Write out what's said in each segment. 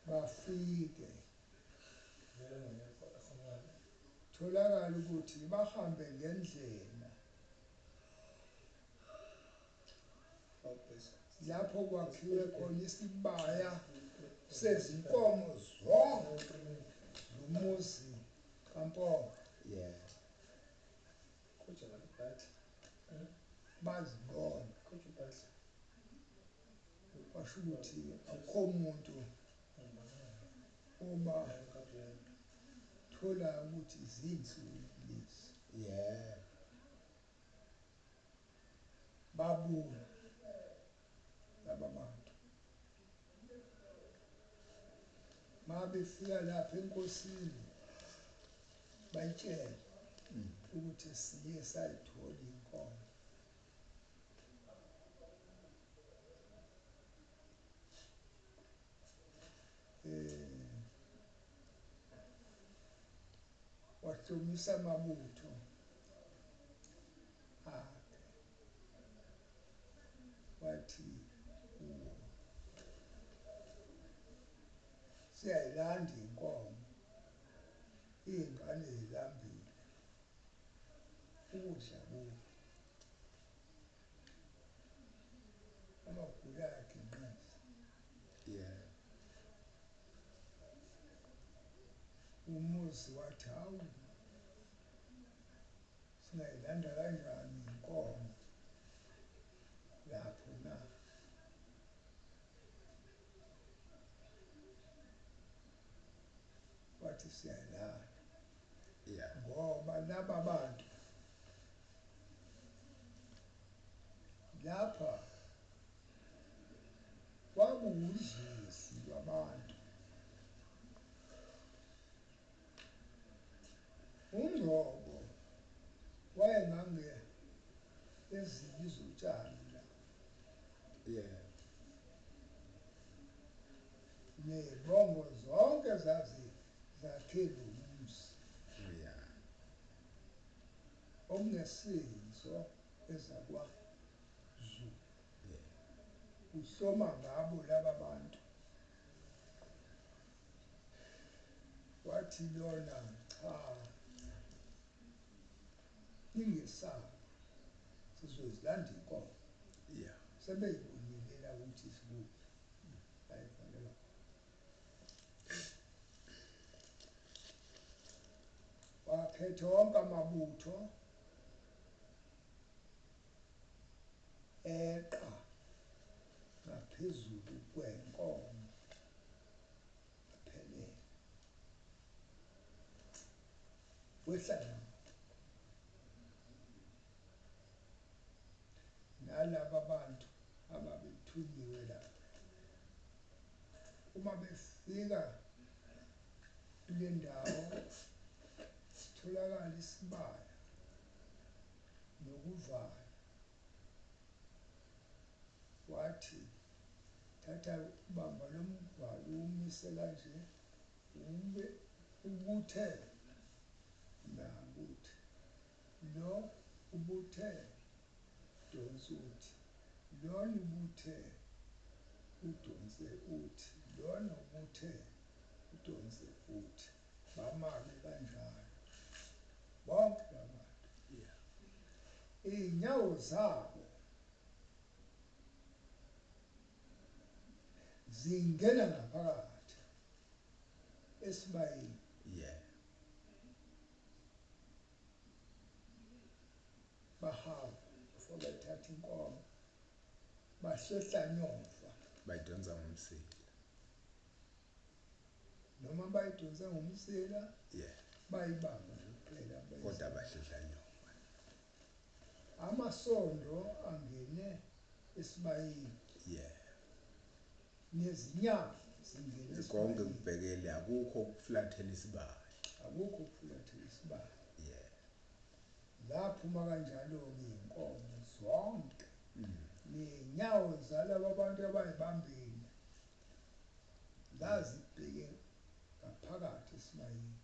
Bafike tholakala ukuthi bahambe ngendlela lapho kwakhiwe khona isibaya sezinkomo zonke zomuzi kaMpongo. Bazibona kwasho ukuthi akukho muntu uma thola ukuthi zinsuku lezi. Babuya laba bantu mabefika lapha enkosini bayitshela ukuthi siye sayithola inkomo. Wahlomisa amabutho akhe wathi kuwo, siyayilanda inkomo, iy'ngane zilambile, ukudla kubi, amagula ayaginqiza. Umuzi wathi, hawu, singayilanda kanjani inkomo lapho na? Wathi siyayilanda. Ngoba laba bantu lapha kwakuwudlisi lwabantu. UNgcobo wayengange ezibi zotshani la. Nezibongo zonke zazi zakhe lo muzi. Okungesinso ezakwaZulu. Uhloma ngabo laba bantu. Wathi lona cha, ningesabi, sizozilanda inkomo. Sebeyibonile la ukuthi sikuphi. Bayifonela. Wakhetha wonke amabutho eqa ngaphezulu kwenkomo aphelele. Wehla nabo nalaba bantu ababethunyiwe lapha. Uma befika kule ndawo sitholakala isibaya nokuvala. Wathi thatha ubamba lo mvalo umise kanje, ube ubuthe nakuthi lo ubuthe donsa uthi, lona ubuthe udonse uthi, lona ubuthe udonse uthi. Bamake kanjalo bonke labantu. Iy'nyawo zabo zingena ngaphakathi esibayeni. Bahamba before bethatha inkomo, bahlehla nyova. Bayidonsa ngomsila. Noma bayidonsa ngomsila, bayibamba nje kuphela. Kodwa bahlehla nyova. Amasondo angene esibayeni. Nezinyawo zingene Konke esibayeni. Kubhekele, akukho ukuflathela isibaya. Akukho ukuflathela isibaya. Zaphuma kanjalo-ke iy'nkomo zonke. Ney'nyawo zalaba bantu abayibambile zazibheke ngaphakathi esibayeni.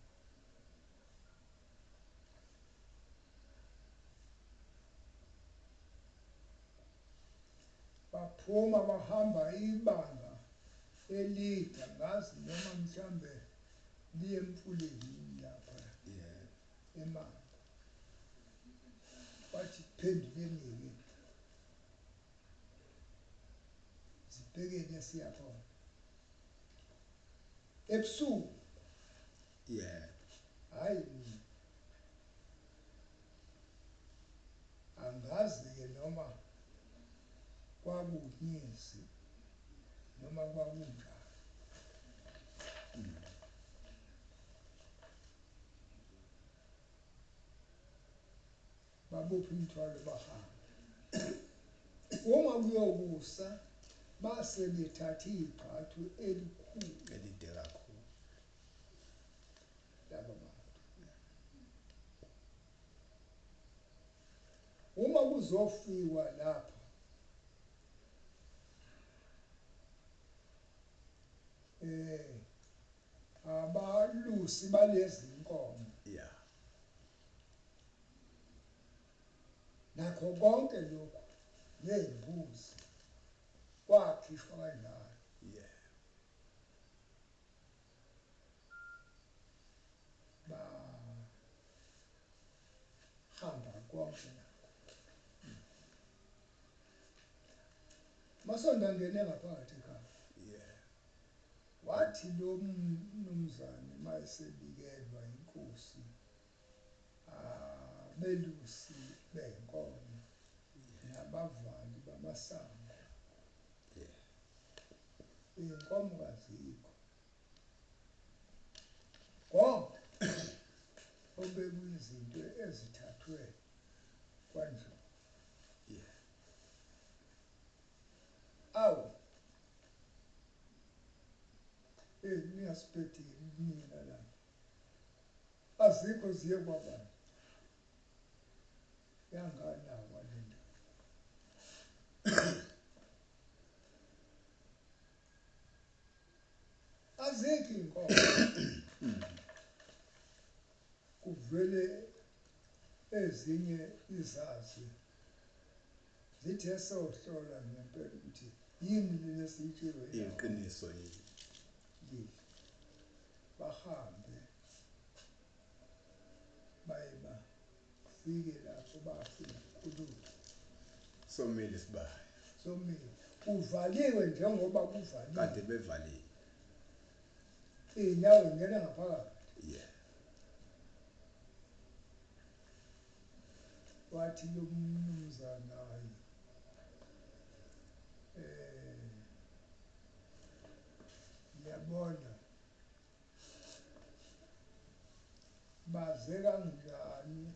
Baphuma bahamba ibanga Elide angazi noma mhlambe liye emfuleni lapha eMamba. Bathi phenduleni-ke, sibhekeni esiyakhona ebusuku. Hhayi mina angazi-ke noma kwakunyezi noma kwakunjani. Babopha imithwalo bahamba. Uma kuyokusa base bethatha igxathu elikhulu elide kakhulu laba bantu. Uma kuzofikwa lapha abalusi balezi nkomo nakho konke lokhu nezimbuzi kwakhishwa kanjalo. Bahamba konke nakho. Masonda ngene ngaphakathi ekhaya. Wathi lo mnumzane mayesebikelwa inkosi, abelusi benkomo nabavali bamasango, iy'nkomo kazikho. Konke obekuyizinto ezithathwe kwaNdlovu. Awu, ningasibhedeli nina lapha, azikho ziye kwabani. Yanganakwa le ndaba. Azikho iy'nkomo. Kuvele ezinye izazi zithe sohlola ngempela ukuthi yini lena esiyitshelwe iqiniso yini. Bahambe baye bafike lapho bafika kukhuluma. Somile isibaya. Somile. Kuvaliwe njengoba kuvaliwe. Kade bevaliwe. Iy'nyawo zingena ngaphakathi. Wathi lo mnumzana, hayi, ngiyabona baze kanjani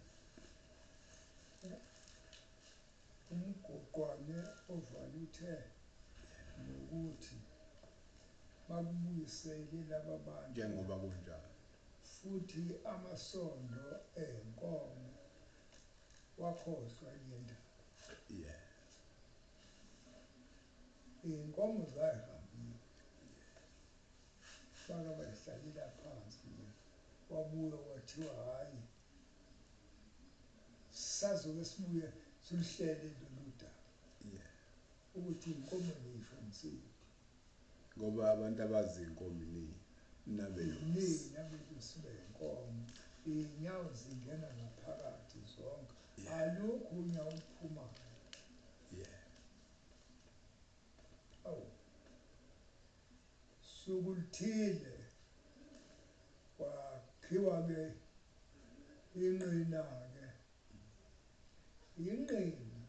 umgoqwane ovaluthe nokuthi bakubuyisele laba bantu njengoba kunjalo, futhi amasondo enkomo wakhohlwa ile ndaba. Iy'nkomo zayihambile, bake bayihlalela phansi nje, wabuya kwathiwa hhayi, sazoke sibuye siluhlele lolu daba ukuthi iy'nkomo niyishonisiphi. Ngoba abantu abazi iy'nkomo nina nabelusi. Nina belusi bey'nkomo, iy'nyawo zingena ngaphakathi zonke, alukho unyawo oluphumayo. Awu, suku luthile kwakhiwa-ke inqina-ke, inqina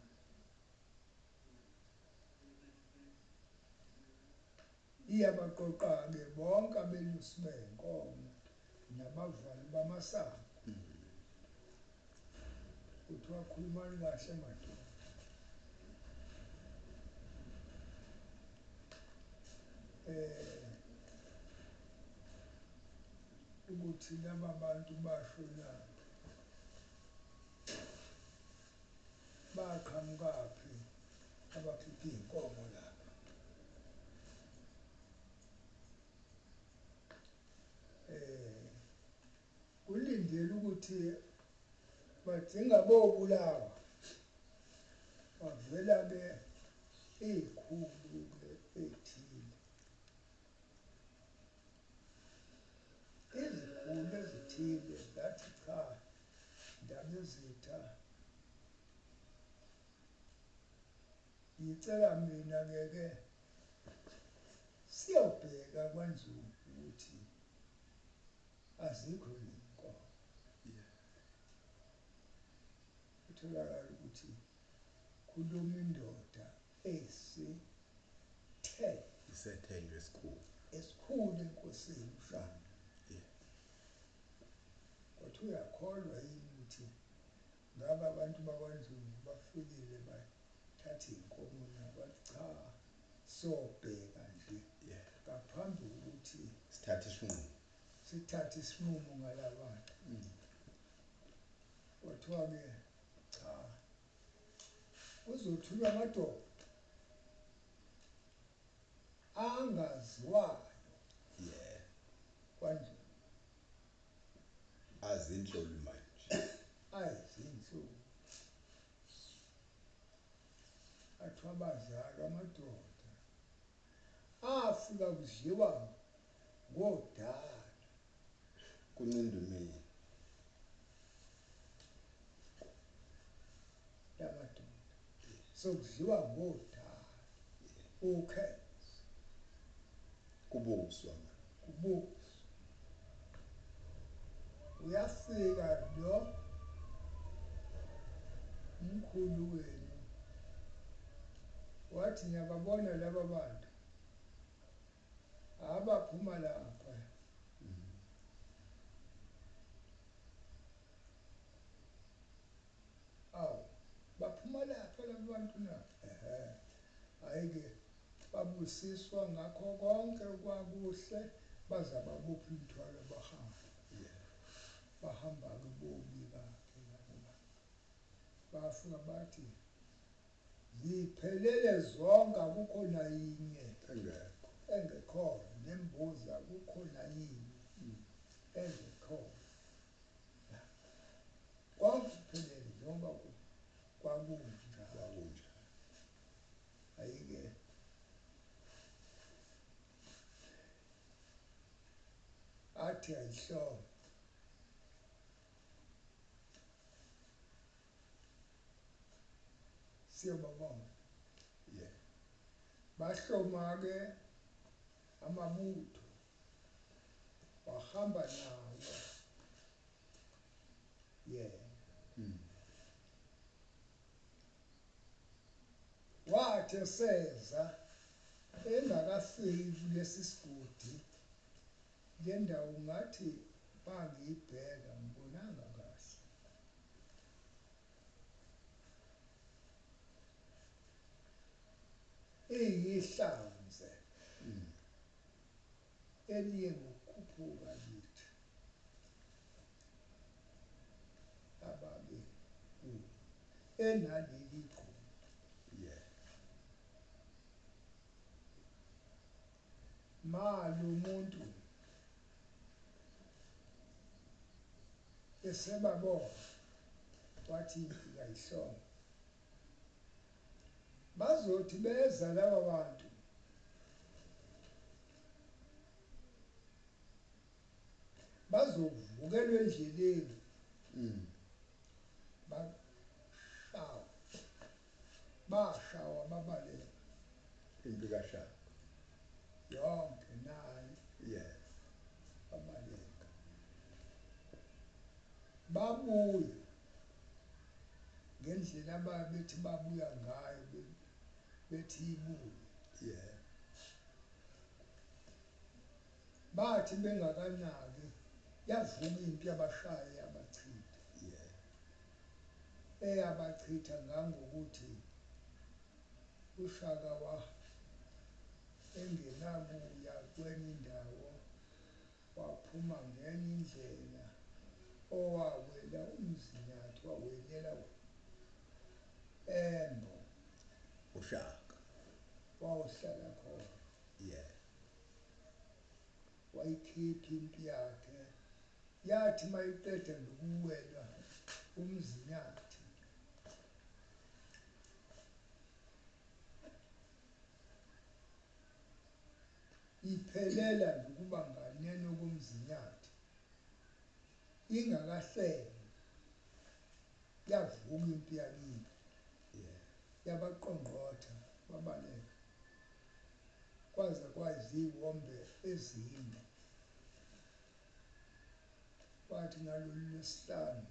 iyabaqoqa-ke bonke abelusi bey'nkomo nabavali bamasango. Kuthiwa khulumani kahle madoda. Ukuthi laba bantu bashonaphi, baqhamukaphi abakhipha iy'nkomo lapha. Kulindele ukuthi badinga bobulawa, bavela-ke iy'khulu-ke ey'thile. Izitha ngicela mina ke siyobheka kwaNzungu ukuthi azikho izinkomo. Kutholakala ukuthi khuluma indoda esithe Isethenjwe esikhulu. Esikhulu enkosini uShaka. Kwathi uyakholwa yini ukuthi ngabe abantu bakwaNzungu bafikile bathatha iy'nkomo na? Bathi cha, sobheka nje ngaphambi kokuthi sithathe isinqumo. Sithathe isinqumo ngalabantu. Kwathiwa-ke cha, kuzothulwa amadoda angaziwayo kwaNzungu. Azinhloli manje. Ayizinhloli. Athiwa abazali amadoda afika kudliwa ngodala. Kuncindumile. Lamadoda. Sokudliwa ngodala. Ukhetho. Kubuswa. Kubuswa. Uyafika lo mkhulu wenu wathi ngiyababona laba bantu abaphuma lapha. Awu, baphuma lapha laba bantu na? Ehhe. Hhayi-ke babusiswa ngakho konke kwakuhle baza babopha imithwalo bahamba. Bahamba-ke bobika-ke labo bantu. Bafika bathi ziphelele zonke, akukho nayinye engekho. Engekhona, nembuzi akukho nayinye engekhona. Konke kuphelele njengoba kwakunjalo. Kwakunjalo. Hhayi-ke athi ayihlome. Siyobabona. Bahloma-ke amabutho, wahamba nawo yena. Wathi eseza engakafiki kulesi sigodi, le ndawo ngathi bangiyibheka ngibonanga kahle. Iyihlanze eliye ngokukhuphuka lithi ababe kulo enaleli gquma. Ma lo muntu esebabona wathi impi kayihlome. Bazothi beza laba bantu bazovukelwa endleleni. Bashawa. Bashawa babaleka. Impi kaShaka. Yonke nayo. Babaleka. Babuya ngendlela ababethi babuya ngayo bethi ibuye. Bathi bengakanaki yavuka impi yabashaya yabachitha. Eyabachitha ngangokuthi uShaka wa engenakuya kwenye indawo waphuma ngenye indlela owawela uMzinyathi wawelela Embo. uShaka wawuhlala khona. Wayikhipha impi yakhe yathi mayiqeda nokuwela uMzinyathi iphelela nokuba nganeno koMzinyathi ingakahlelwa. Yavuka impi yakini. Yabaqongqotha babaleka. Kwaze kwaziwombe ezine. Kwathi ngalolu lwesihlanu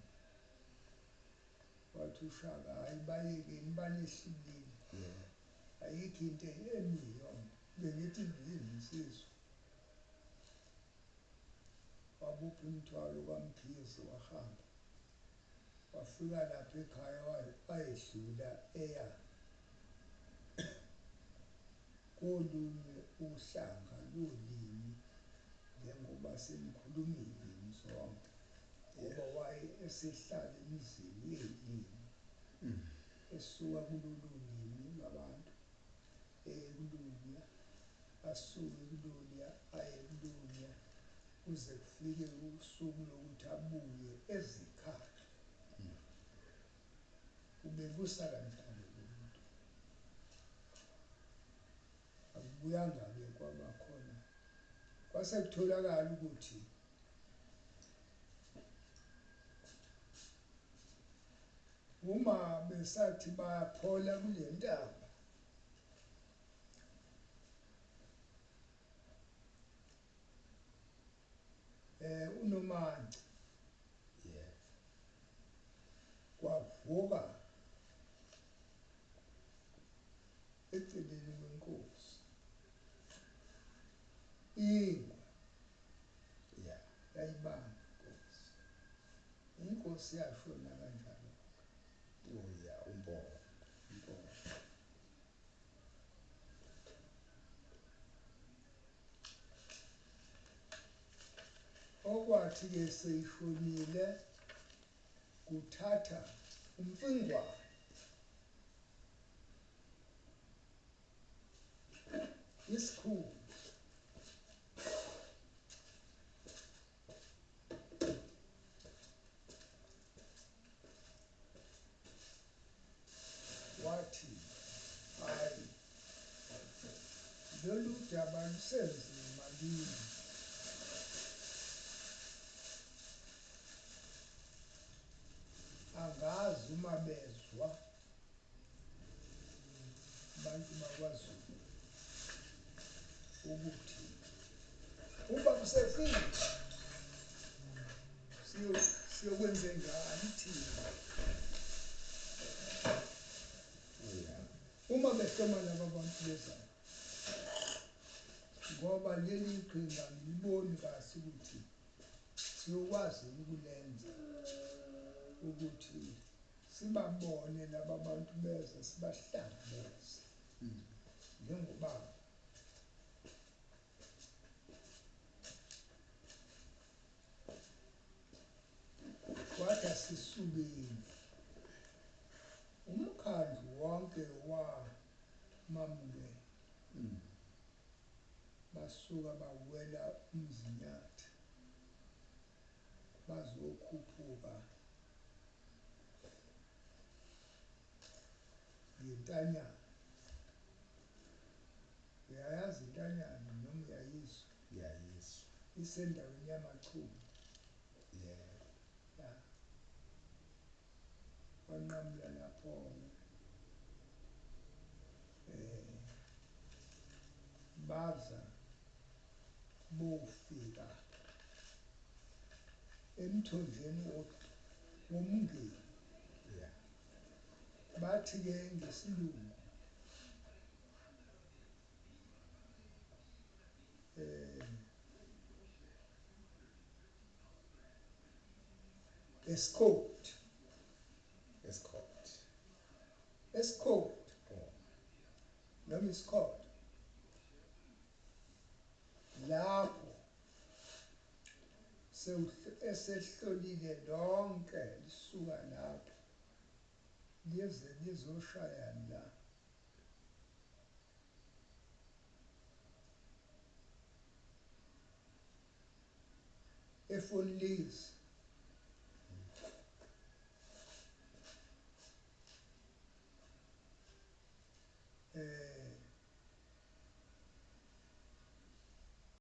wathi uShaka, hhayi bayekeni banehlulile. Ayikho into emiyona. Bengithi ngiyinsizwa. Wabopha imithwalo kwaMkhize wahamba. Wafika lapha ekhaya wayedlula eya kolunye uhlanga lolimi njengoba senikhuluma iy'limi zonke ngoba waye esehlala emizini yey'limi esuka kulolu limi lwabantu eye kuloluya, asuke kuloluya aye kuloluya kuze kufike usuku lokuthi abuye ezekhaya. Ubebusa kanjalo lo muntu. Akubuyanga-ke kwaba khona. Kwase kutholakala ukuthi uma besathi bayaphola kule ntaba uNomanci kwavuka eceleni kwenkosi ingwe yayibamba inkosi. Inkosi yashona kanjalo. Oh yeah, uMbongo. Umbongo. Okwathi-ke seyishonile kuthatha uMfingwane. Isikhulu. Wathi, hhayi, lolu daba lusenzima kimi. Angazi uma bezwa abantu bakwaZulu ukuthi uma kusefika siyokwenze njani thina. Uma behloma laba bantu bezayo, ngoba leli qhinga ngiliboni kahle ukuthi siyokwazi ukulenza ukuthi sibabone laba bantu beza sibahlangabeze njengobaba. Kwathi asisukeni umkhandlu wonke wamamukela, basuka bawela uMzinyathi bazokhuphuka ngentanyana. Uyayazi intanyana noma uyayizwa? Ngiyayizwa. Isendaweni yamaChunu. Yebo. Ya. Wanqamula lapho-ke. Baza bofika emthonjeni woMngeni. Bathi-ke ngesilungu Escort. Escort. Escort. Oh. Noma iscort. Lapho esehlolile lonke lisuka lapho lize lizoshaya la. Efonlisi.